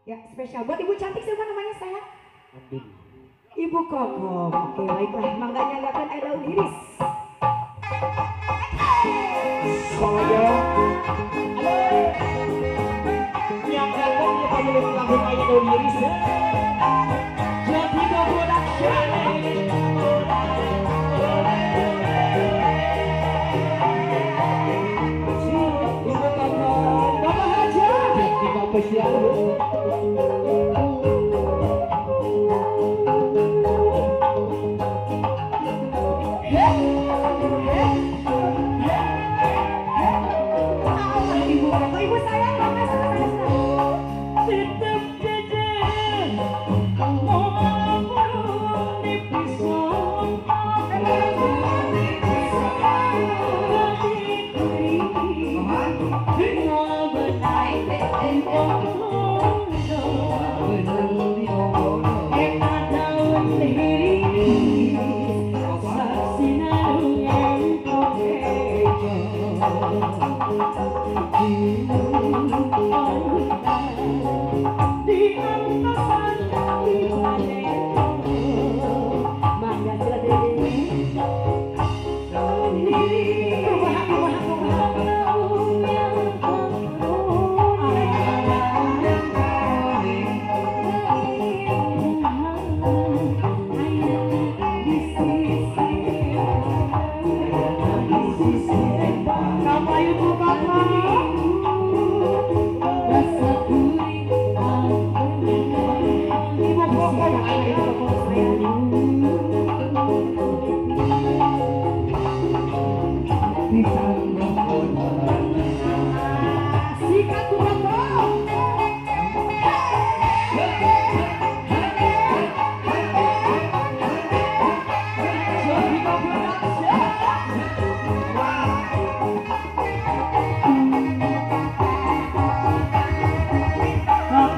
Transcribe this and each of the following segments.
Ya, spesial buat ibu cantik siapa namanya saya? Andin. Ibu Kokom. Oke, baiklah, mangga nyanggakan air daun iris. Soalnya, nyanggakan ya pemilik lagu air daun iris. Jadi production. Ibu Kokom, Bapak Haja. Jadi spesial. Ibu saya, bapak saya, tetap jejer, mau dipisah, di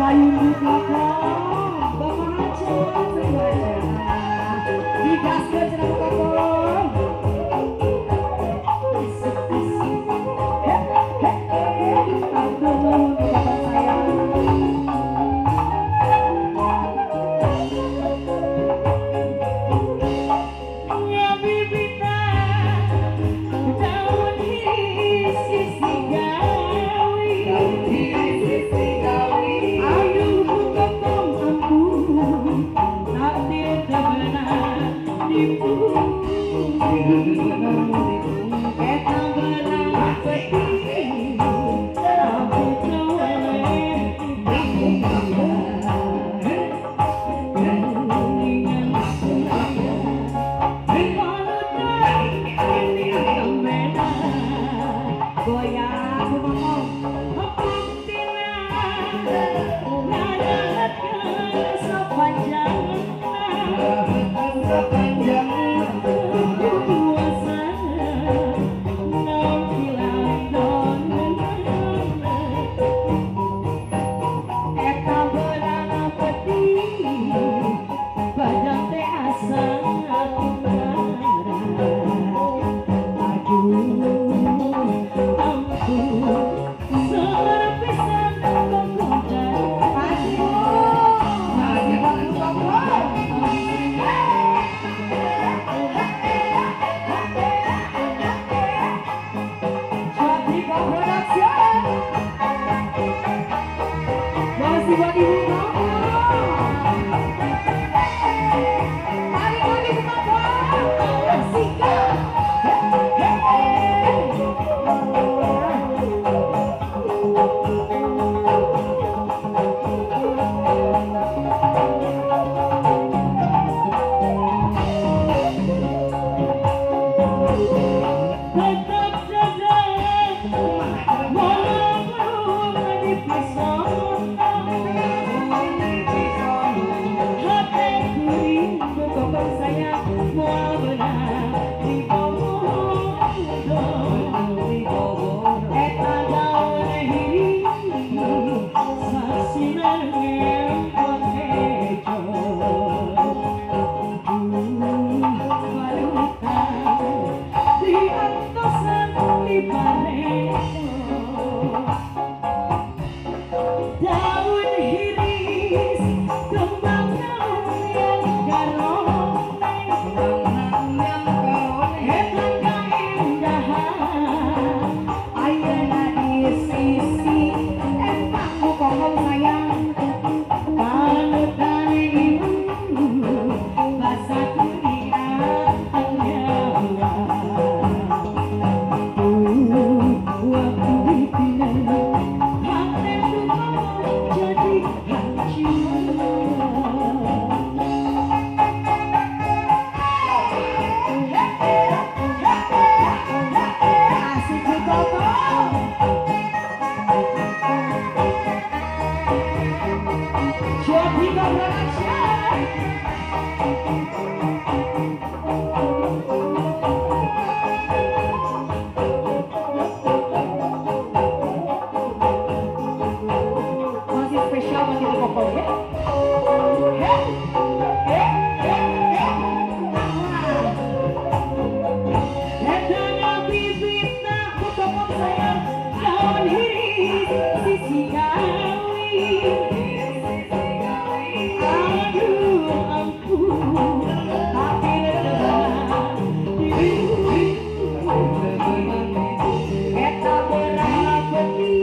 Payun Bu Kokom, Bapak Haja, semuanya. Digaskeun cenah Bu Kokom. Asik asik. He he he. Aduh, Bu Kokom sayang. Eta berapa peti,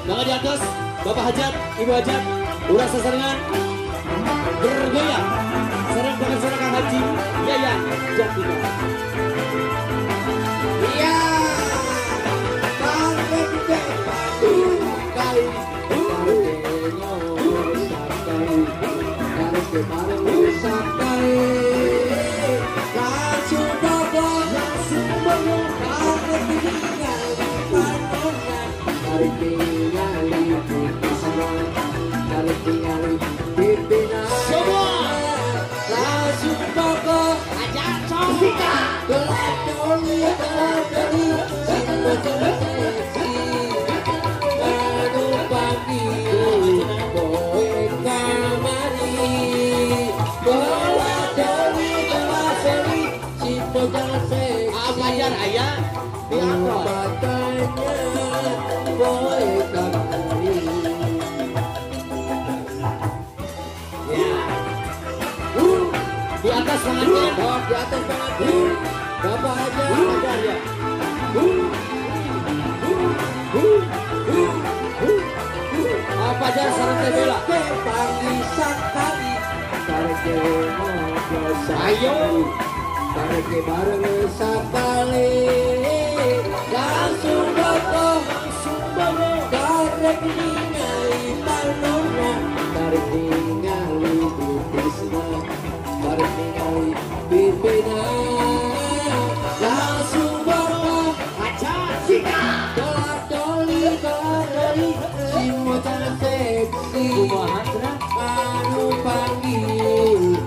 Mangga di atas, Bapak Hajat, Ibu Hajat, ulah sasarengan bergoyang. Sareng bakal Kang Haji Yayan Jatnika. Iya. Pajar ayah di atas. Di atas pengantin, di atas pengantin, Bapak Hajar, ya. Pajar sareng teh Bella. Ayo. Kareke bareng sakali langsung bobo, langsung bobo. Karek ningali panona, karek ningali pipisna, karek ningali pipina. Langsung bobo, aja sika. Dola doli, si motor seksi. Kumaha cenah? Anu panggil.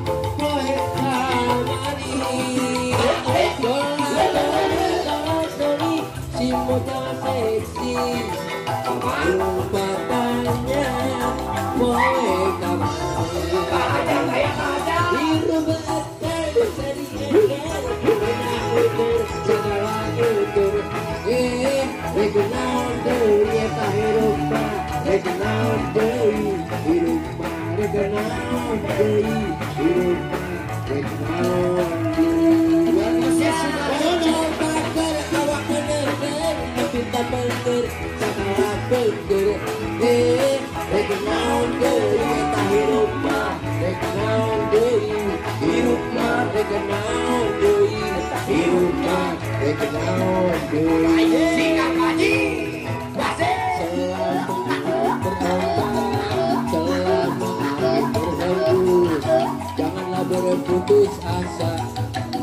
Janganlah berputus asa,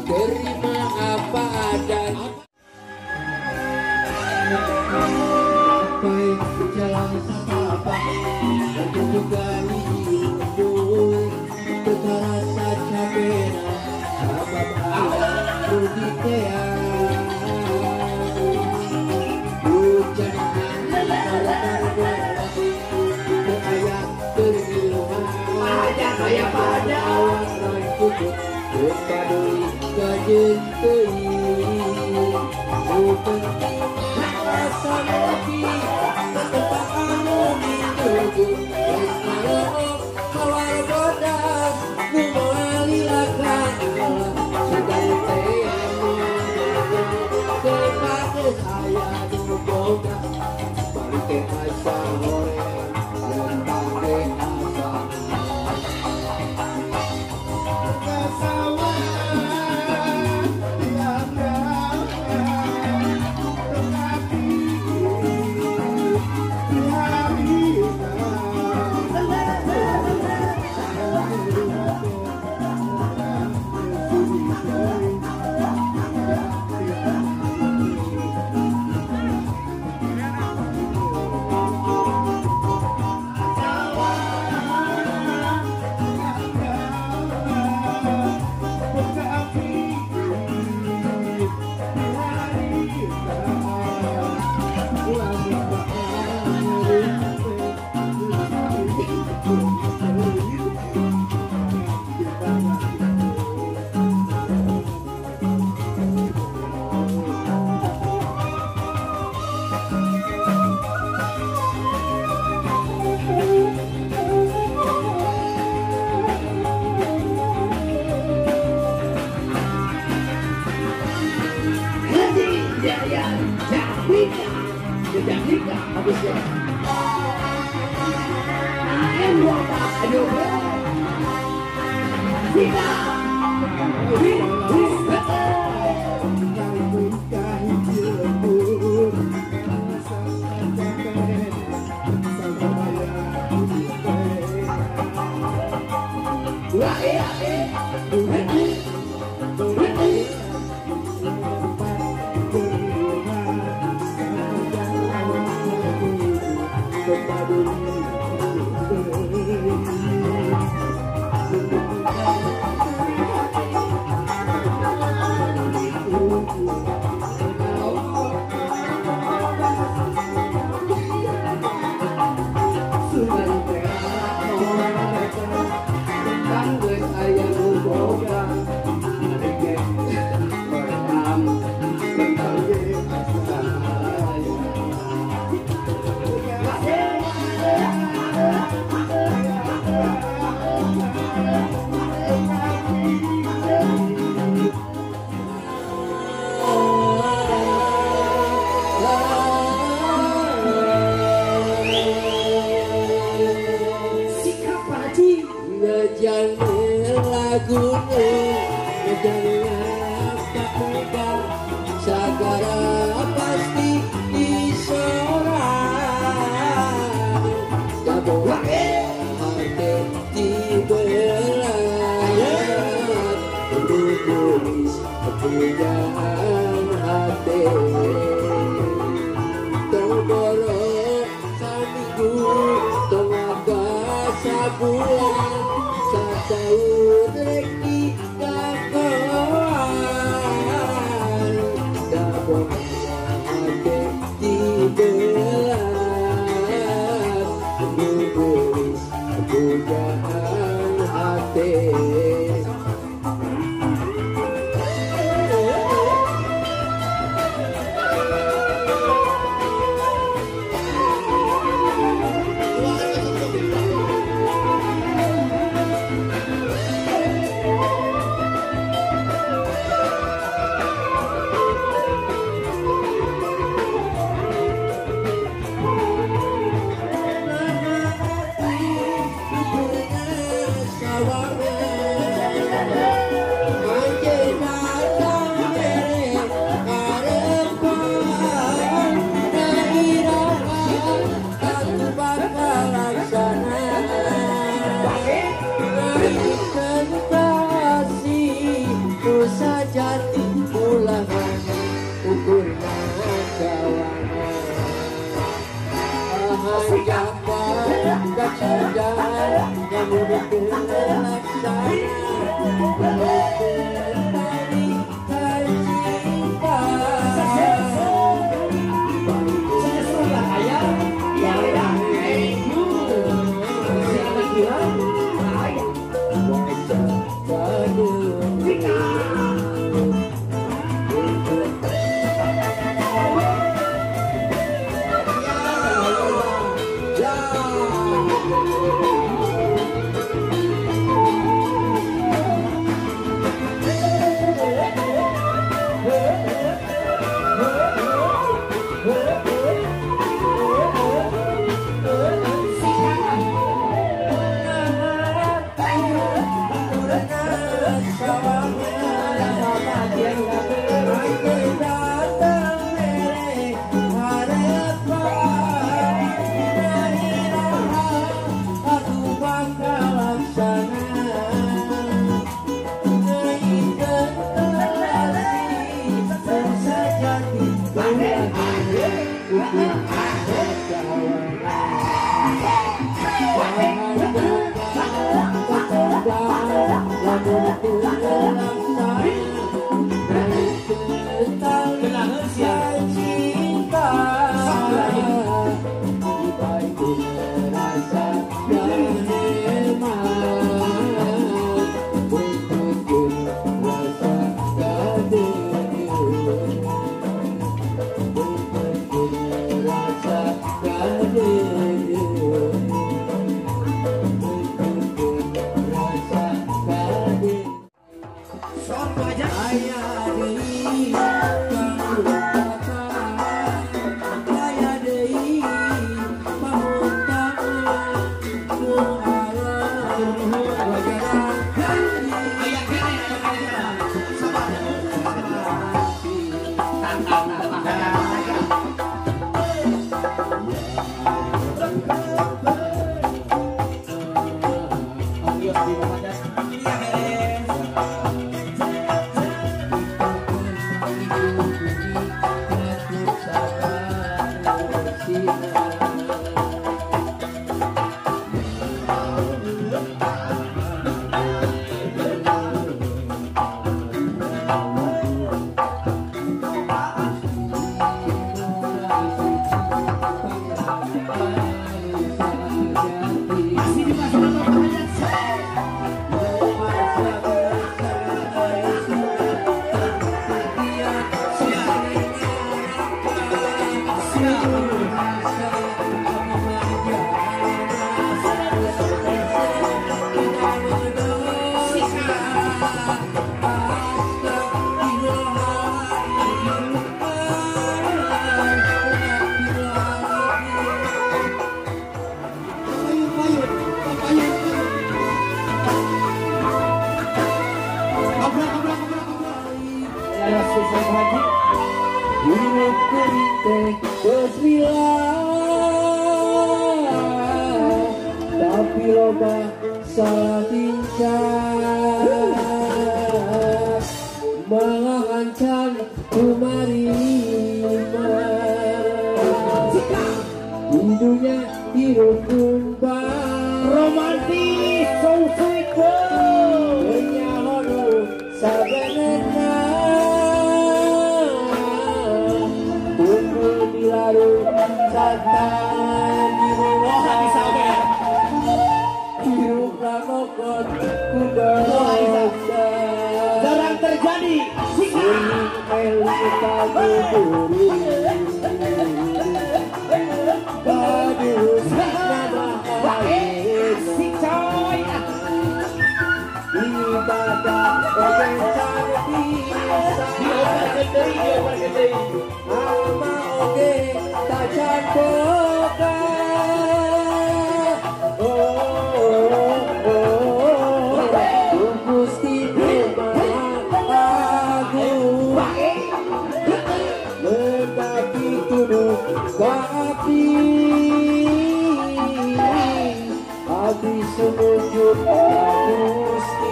terima apa adanya. Sampai jalan setapak dan juga lembur, terasa capek sabab aku diteang. Hujan ayah tergiluhan, saya pada cukup padui kajen teuing. Nu penting rasa ngopi tempat anu dituju, geus ngarokok kawal bodas nu moal lila sudah teh anu sepatus aya nu boga bari teh asa hoream lempang teh asa. Ayah deui. mah salah tingkah Malah kumarima Di dunia hirup kumpang romantis so sweet girl Nyahono sabenerna Tunggu dilaru santan di rumah Hirup ramokot kudosa Jarang terjadi. Asik coy. Abdi sumujud Gusti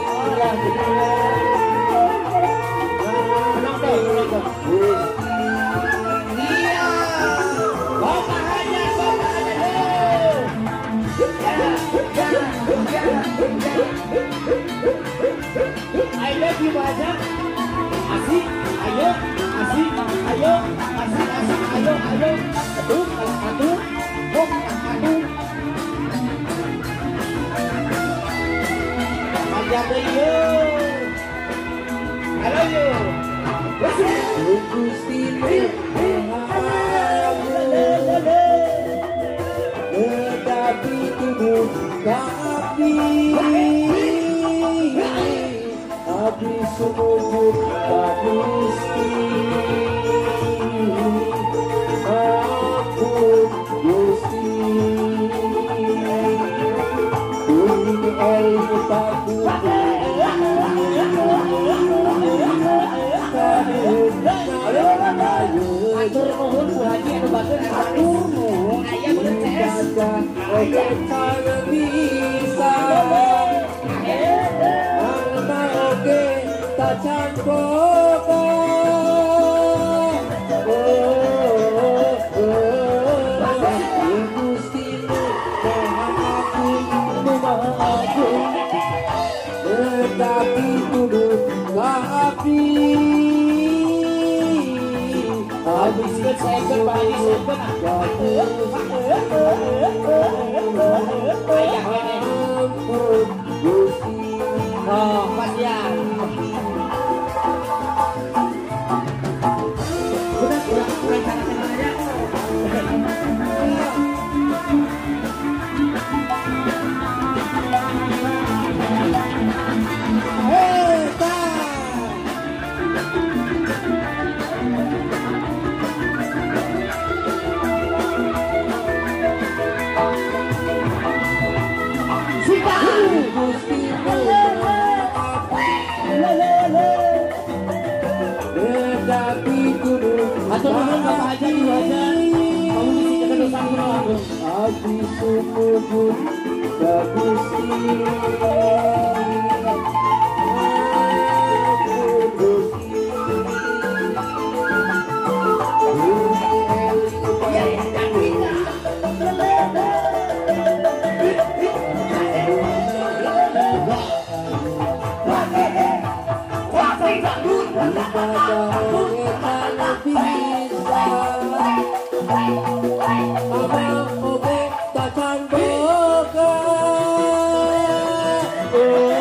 Iya. Bapak Hajat, Bapak Hajat. I love you, Pak Hajat. Asik, ayo, asik, ayo, asik, asik, ayo, ayo. Aduh, aduh, oh, aduh. Panjang yo. I love you. Gusti tetapi tubuh kami abdi sumujud ka Gusti Ampun Gusti Kuning ilmu Atur nuhun Bu Haji anu bageun atur nuhun aya bener CS. Oge can bisa Alma oge tacan boga Gusti Maha Agung Maha Agung Tetapi tuduh ka abdi Habiskan seekor Pak Haji seekor. Ayah ini. Oh, pas ya. Udah, kurang cara-cara aja. Atur nuhun Bapak Haji, Ibu Hajat. Kamu misi keterusan kula. Abdi sumujud ka Gusti Ampun Gusti Mama oge tacan boga. Oh.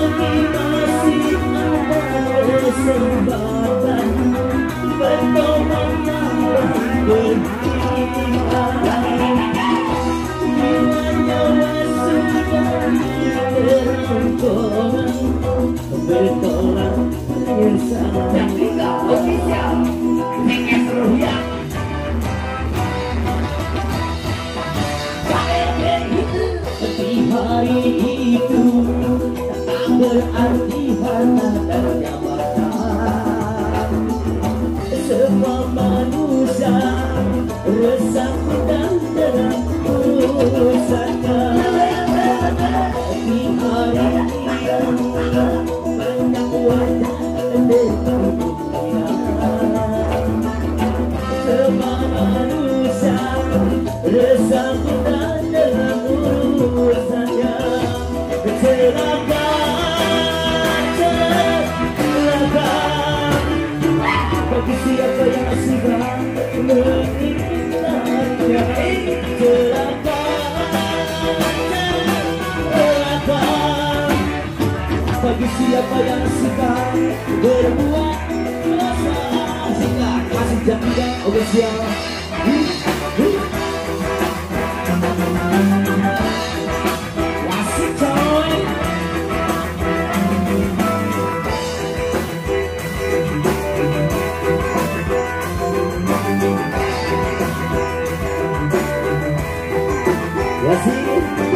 Selagi masih ada kesempatan, bertobatlah beriman. Bila nyawa sudah dikerongkongan, bertolak penyesalan. Official PS Ruhya. Di hari itu tak berarti harta dan jabatan. Semua manusia resah dan dalam urusannya. Di hari itu banyak wajah dunia. Semua manusia resah dan dalam urusannya. Celaka, celaka bagi siapa yang sudah menginginkannya. Celaka, celaka bagi siapa yang suka berbuat dosa. Sehingga masih jam 3 official. Wasik coy. Ya sih,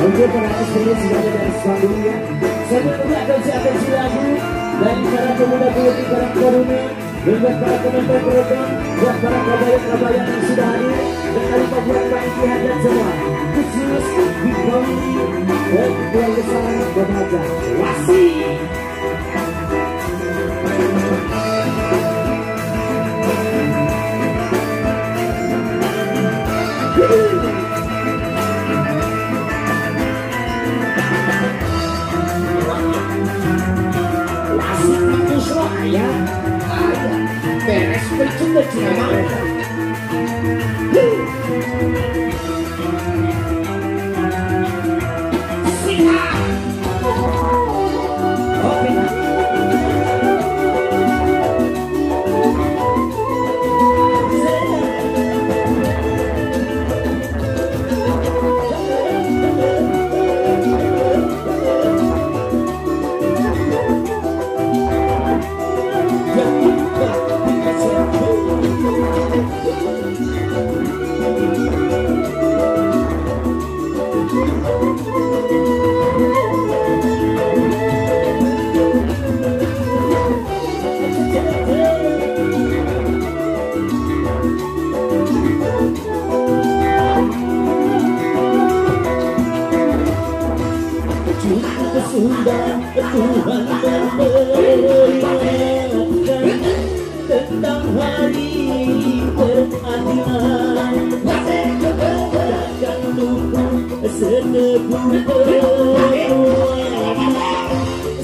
untuk para istri sudah ada dari ya. Saya menunggu atensi lagu dari para pemuda-pemudi, para taruna, dan buat para penonton program, buat para kabayan-kabayan yang sudah hadir, dan kali panggilan panitia dan semua, khusus di family dan keluarga besar Bonaja. Wasik. Wasik makusro ayah, ayah beres percuma cina. Siap. Oke. Sudah Tuhan memperingatkan tentang hari peradilan. Takkan lupa seteguh perbuatan,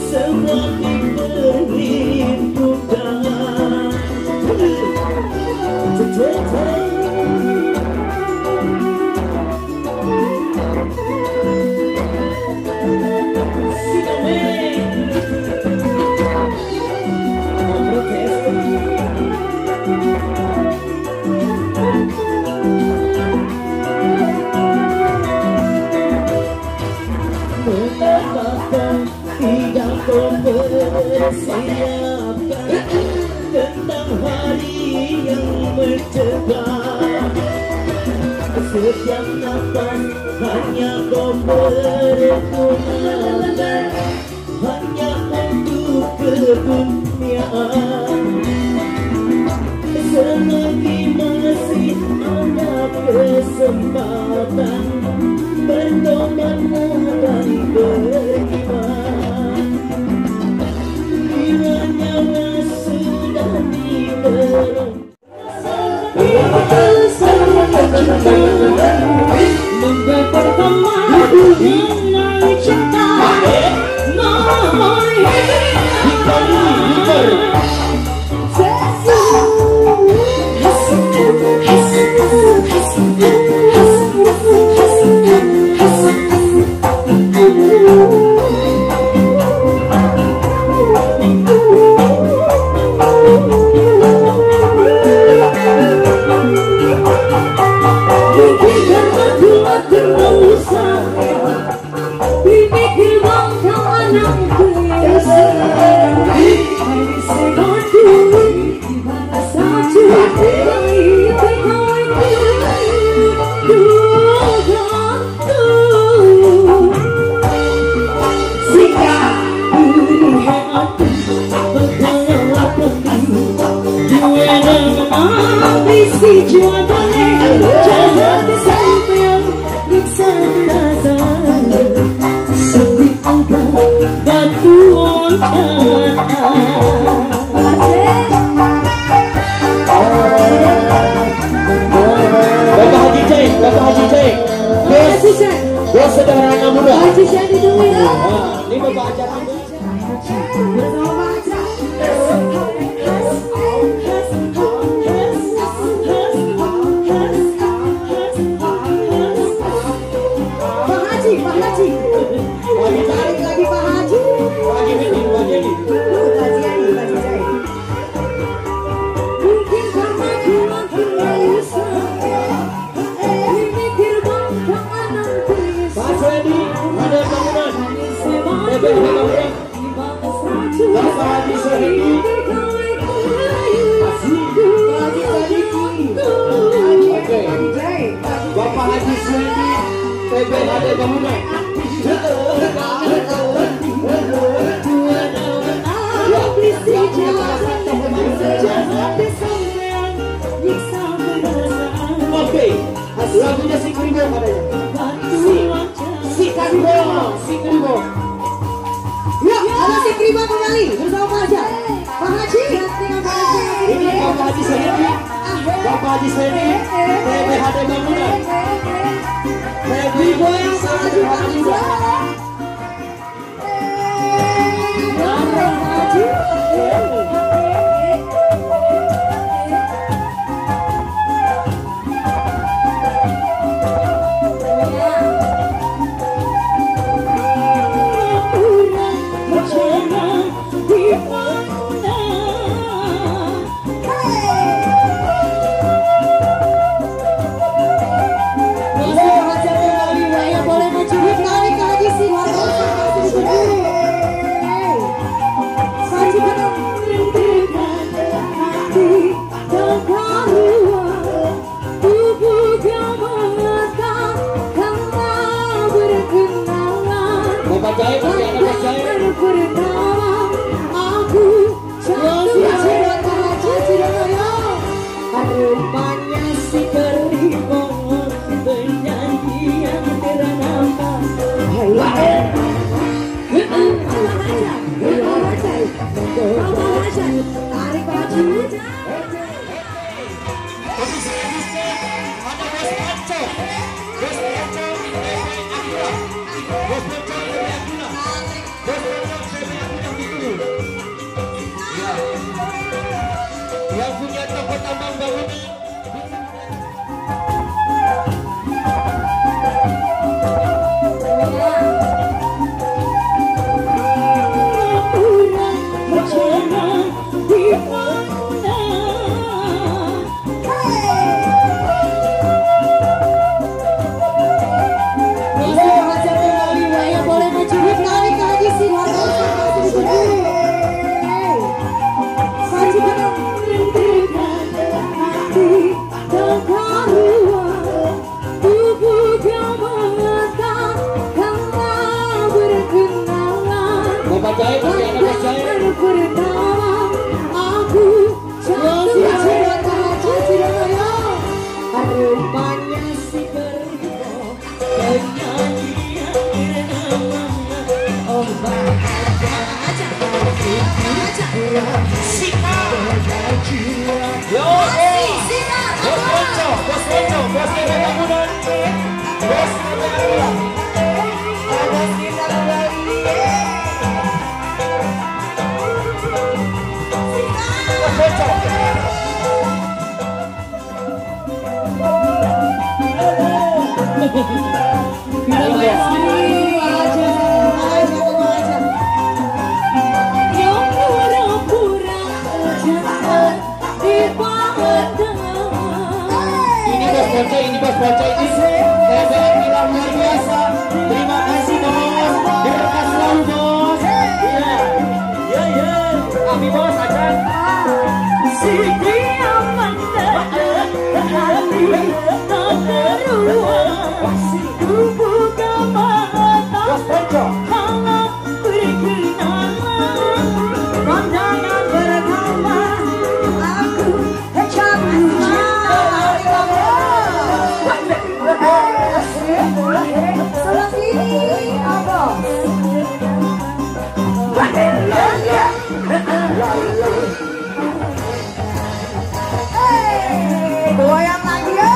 semua diperhitungkan. Mengapa tidak kau persiapkan tentang hari yang mencekam? Setiap nafas hanya kau pergunakan, hanya untuk keduniaan. Selagi masih ada kesempatan, bertobatlah dan beriman. Bila nyawa sudah diberong, cinta. Jahat sampean nyiksa perasaan. Sepi angka batu loncat. Bapak Haji Ceng, Bapak Haji Ceng. Bos sederhana muda. Haji Ceng ditunggu ya. Ini Bapak acara ini. Bersama Pak Haji. Pak Haji, Pak Haji. Tarik lagi Pak Haji. Pak Haji ini, Pak Haji ini. Pak Haji ini, Pak Haji Ceng. Mungkin karena kurang biasa. Pak Suedi, ada bangunan. TBH bangunan. Bapak Haji Suedi. Oke. Bapak Haji Suedi, TBH bangunan. Oke, lagunya si Kribo katanya. Si Kribo, si Kribo. Ya, ada si Kribo kembali bersama Pak Haji. Pak Haji. Ini Bapak Haji Suedi, Bapak Haji Suedi, TBHD bangunan. Digoyang Pak Haji, Pak Haji. Pak Haji. Rupanya si Kribo penyanyi yang ternama. Tarik Pak Haji. Tapi selanjutnya ada Bos Ponco, Bos Ponco TP Akira, Bos Ponco TP Akira, Bos Ponco TP Akira ditunggu. Ya. Yang punya toko tambang bangunan. Rupanya si Kribo penyanyi yang ternama. Oh Pak Haji, Sika. Yo, Bos Ponco, Bos Ponco, Bos TP bangunan, Bos TP Akira. Bos Ponco. Yang pura-pura jahat dipandang. Ini Bos Ponco, ini Bos Ponco, ini TP Akira luar biasa. Terima kasih Bos, berkah selalu Bos. Iya, iya, iya. Kami Bos aja. Si dia mendadak hati tak teruang. Buka mata Bos Ponco. hangat berkenalan. Pandangan pertama aku jatuh cinta. Goyang lagi ya.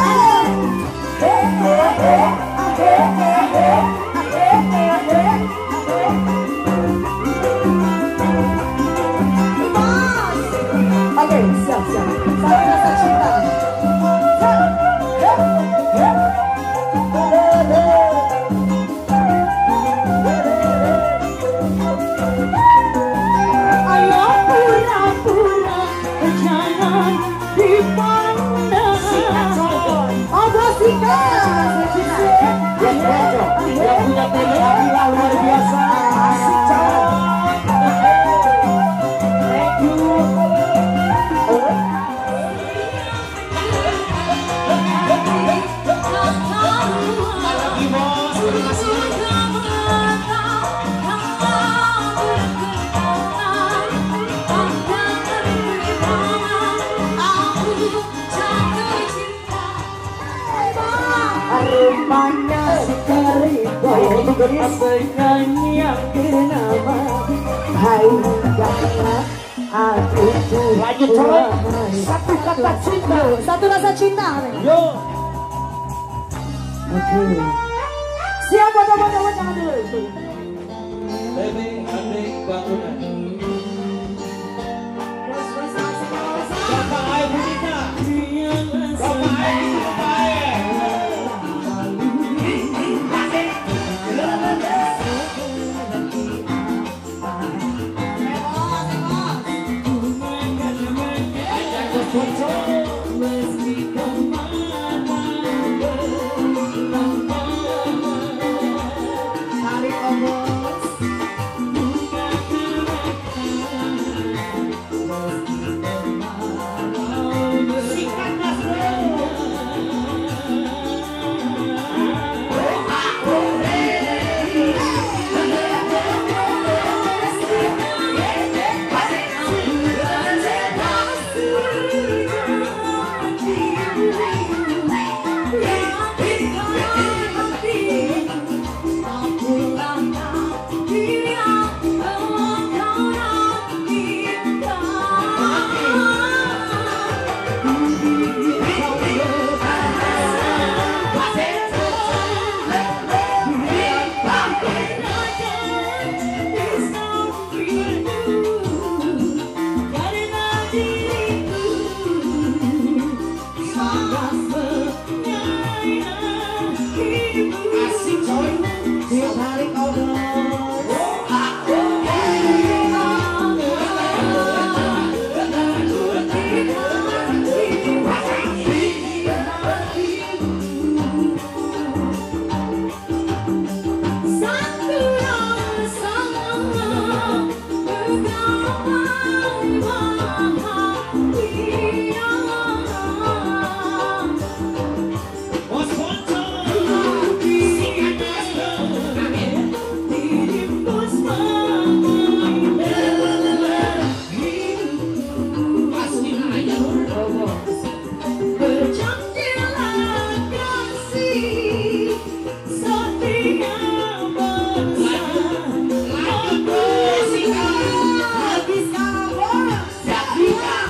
Oke, siap siap. Salam rasa cinta. Ayo pura-pura jangan dipandang. Oh, sikat. Yang punya tenda luar biasa. Asik coy. Thank you. Lagi bos, terima kasih. Rupanya si keribu yang kenapa. Hai janganlah aku. Lanjut coy. Satu kata cinta, satu rasa cinta. Yo. Oke. Siap buat teman-teman, jangan dulu. Bebe Ade Bangunan. Bapak Ae Budita. Bapak Ae, Bapak Ae.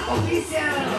Official.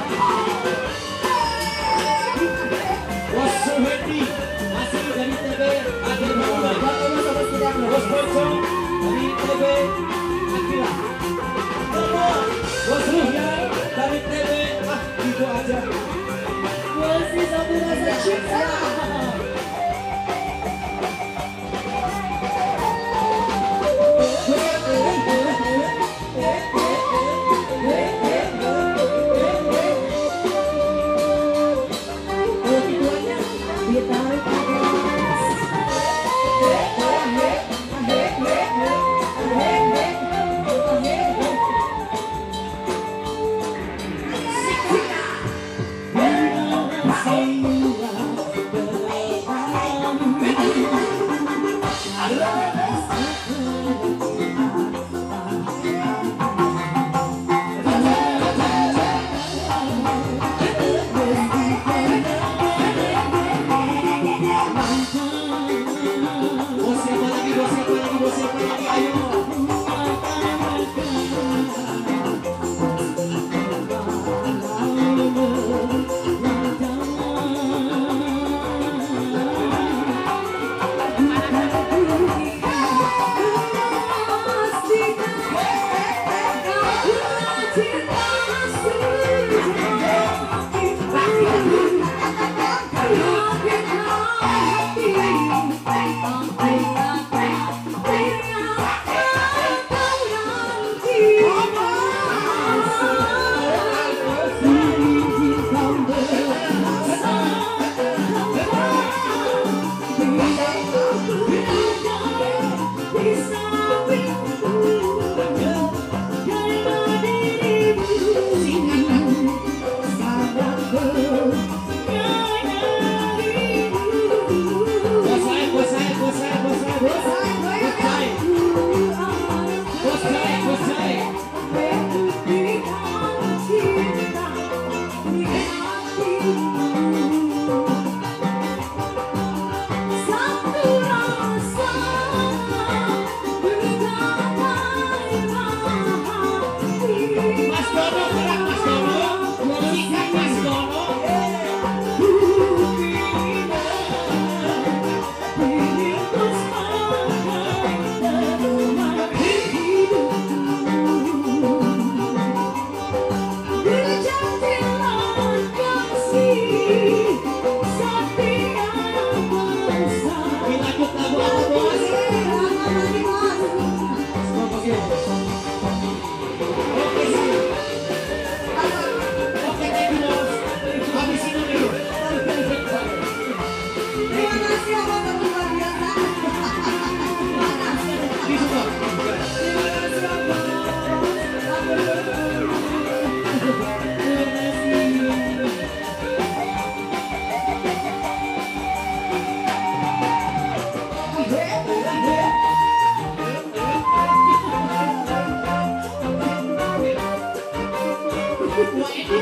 Dua ekor.